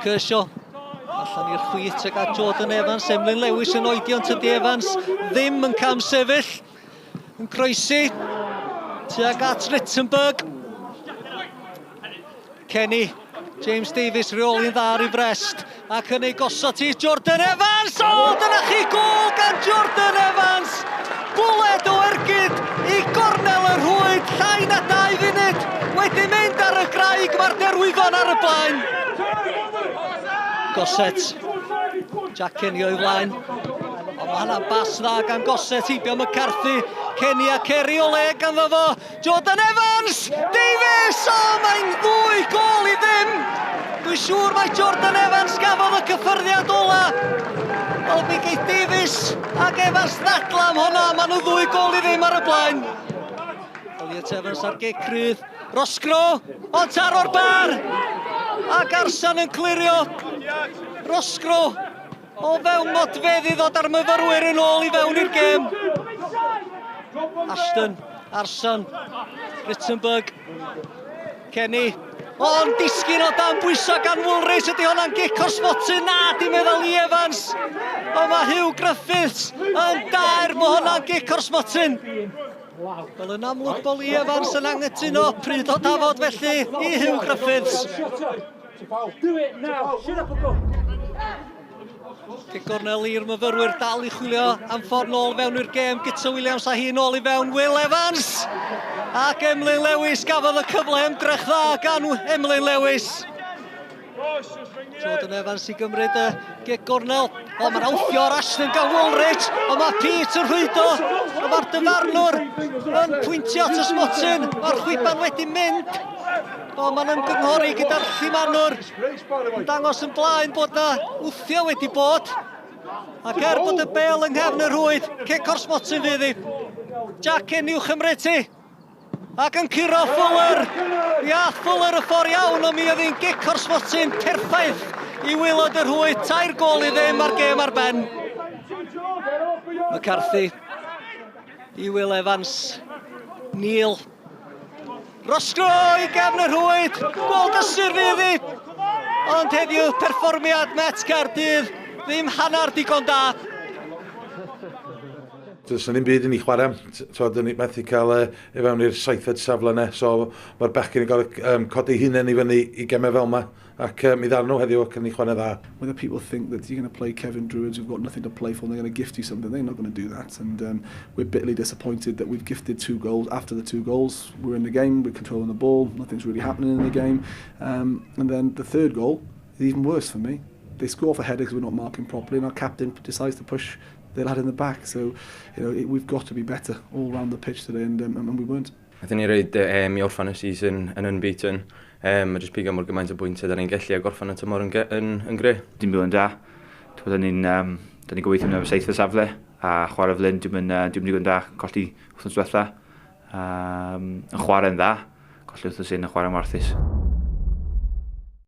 Kershaw allan i'r chwith tuag at Jordan Evans. Emlyn Lewis yn oedi, ond tydi Evans ddim yn cam sefyll. Yn croesi tuag at Rittenberg. Kenny, James Davies reoli'n dda ar ei frest ac yn ei gosod i Jordan Evans. O, dyna chi gôl gan Jordan Evans! Bwled o ergyd i gornel y rhwyd, llai na 2 funud wedi mynd ar y graig, mae'r Derwyddon ar y blaen. Gossett, Jack Kenny o'i flaen. Ond mae hwnna'n bas dda gan Gossett, heibio McCarthy, Kenny a Kerry o le ganddo fo. Jordan Evans! Davies! O, mae'n 2-0. Dwi'n siŵr mai Jordan Evans gafodd y cyffyrddiad ola. Wel, mi geith Davies ac Evans ddadla am hwnna. Maen nhw 2-0 ar y blaen. Elliot Evans ar gic rydd. Roscrow, ond taro'r bar! Ac Arsan yn clirio. Roscrow o fewn modfedd i ddod â'r myfyrwyr yn ôl i fewn i'r gêm. Ashton, Arsan, Rittenberg, Kenny. Ond disgyn o dan bwysau gan Woolridge, ydy hwnna'n gic o'r smotyn? Na, di meddwl Lee Evans. Ond mae Hugh Griffiths yn daer bod hwnna'n gic o'r smotyn. Wel, yn amlwg bod Lee Evans yn anghytuno, pryd o dafod felly i Hugh Griffiths. Do it now. Shut up and go. Cic gornel i'r myfyrwyr dal i chwilio am ffordd nôl fewn i'r gêm. Guto Williams a hi nôl i fewn. Will Evans! Ac Emlyn Lewis gafodd y cyfle, ymdrech dda gan Emlyn Lewis. Jordan Evans i gymryd y gic gornel. O, mae'n awthio ar Ashton gan Woolridge, ond mae Pete yn rhwydo, ond mae'r dyfarnwr yn pwyntio at y smotyn. Mae'r chwiban wedi mynd. O, mae'n ymgynghori gyda'r llumanwr. Yn dangos yn blaen bod na wthio wedi bod. Ac er bod y bel yng nghefn y rhwyd, cic o'r smotyn fydd hi. Jack Kenny i'w chymryd ti. Ac yn curo Fuller. Ia, Fuller y ffordd iawn, ond mi oedd hi'n gic o'r smotyn perffaith i waelod y rhwyd. 3-0 a'r gêm ar ben. McCarthy i Will Evans. Neil. Roscrow i gefn y rhwyd. Gôl gysur fydd hi. Ond heddiw perfformiad Met Caerdydd ddim hanner digon da. Does 'na ddim byd i ni chwarae am. T'wod, ni methu cael i fewn i'r seithfed safle yna, so mae'r bechgyn yn gorfod codi hunain i fyny i gemau fel yma, ac mi ddaru nhw heddiw ac yn ei chwarae dda. Whether people think that you're going to play Cefn Druids who've got nothing to play for and they're going to gift you something, they're not going to do that. And we're bitterly disappointed that we've gifted 2 goals. After the 2 goals, we're in the game, we're controlling the ball, nothing's really happening in the game. And then the third goal is even worse for me. They score for header because we're not marking properly, and our captain decides to push the lad in the back. So, you know, we've got to be better all round the pitch today, and we weren't. Nathon ni roid i orffan y season yn unbeaten. A jyst pigo mor gymaint o bwyntiau da ni'n gallu a gorffan y tymor yn gry. Dim byd yn da. Dyn ni'n gobeithio mynd am y seithfed safle a chwarae fel hyn, dim yn digon da, colli wythnos diwetha. Yn chwarae'n dda, colli wythnos hyn yn chwarae'n warthus.